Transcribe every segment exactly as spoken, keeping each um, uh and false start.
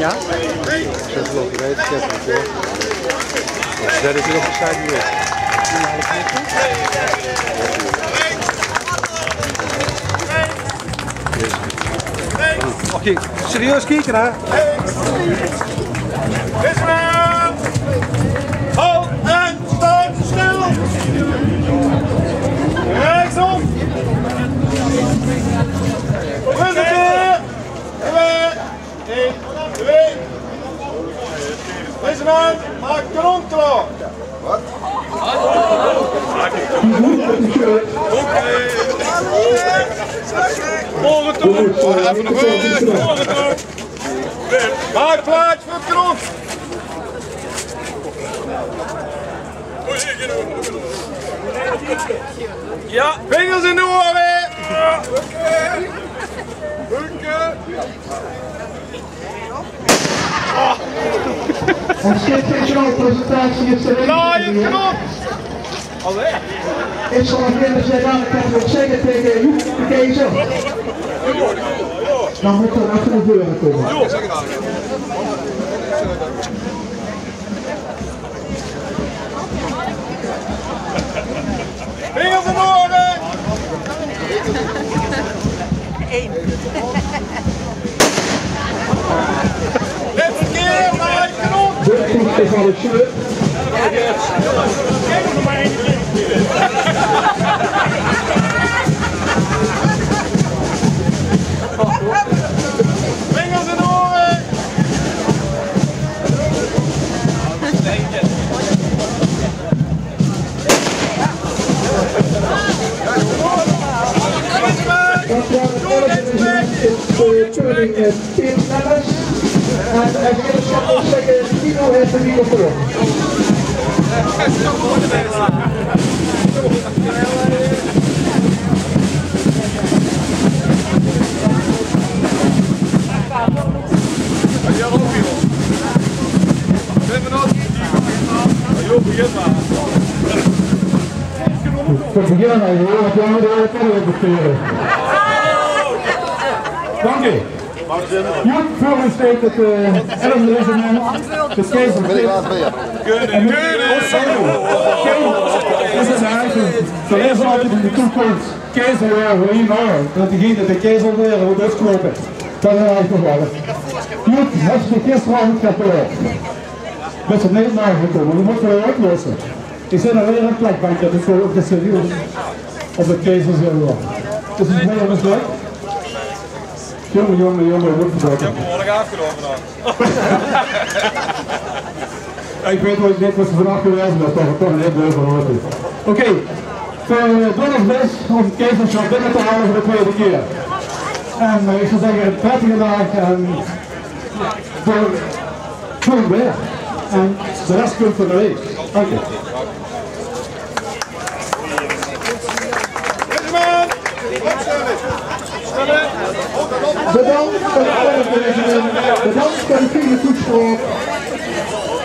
Ja? Zet het op de site weer. Oké, serieus kieke, hè? Is er aan! Halt en stand stil! Rechtsom! Rustig weer! Twee, één, twee. Deze man maakt kanon klaar. Wat? Volgende toer. Volgende toer. Maak plaats voor het kanon. Ja, vingers in de oren. Ons kind van Sjoen presentatie is er. Laai het knop! Alweer? Is er nog minder zijn dan, ik kan het zeggen tegen Joep de Keizer. Dan moet er achter de deuren komen. Vingers in de oren! Eén. Dit keer maar knop! Dit is van het shirt. Vingers in de oren! Dat waren elf regiment is, eh, Turning, eh, Pim Lemmers. En, eh, ik wil eens zeggen, Tino heeft de microfoon. V'r beginne al, hoor, want v'r höbbe de hele periode besteden. Dank u. Joep, veur u steekt het, eh, elfde regiment, het Keizer. En nu, oh, sorry. Keizer, dat is een eigen. Zo is het altijd in de toekomst. Keizer, ja, hoe je maar, dat degene de keizer weer, hoe dat klopt. Dat is eigenlijk nog wel. Joep, als je gisteravond gaat door, bent er niet nagekomen, dan moeten we oplossen. Ik zit alweer een plakbandje, dat is wel op de serieus. Op de keizer, zeg maar. Dus het is mooi om eens leuk. Jongen, jongen, jongen, wordt vertrokken. Ik heb hem al afgelopen dan. Ja, ik weet wel, ik weet wat ze vanaf geweest, maar toch, toch een heel leuk verhaal. Oké, v'r, eh, doon ós bès óm 't keizerschap binne te haole veur de twiede kier. En, eh, ich zou zègke, 'n prettige daag en doon good weer. En de res kump van de week. Dank u. Bedankt veur 't fijne feesje. Bedankt veur de fijne toespraak.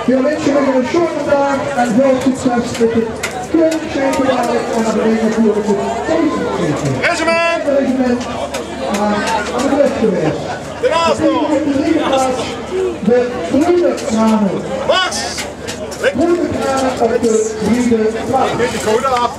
Veer winse uch 'ne sjoene daag en väöl succes mit 't klein sjeike dadelijk en de week natuurlik mit deze feesje. Regiment! Regiment, eh, aan de brug geweest. De Bruderkramen. Mars! Bruderkramen op de Bruderkramen. Dit is goed af.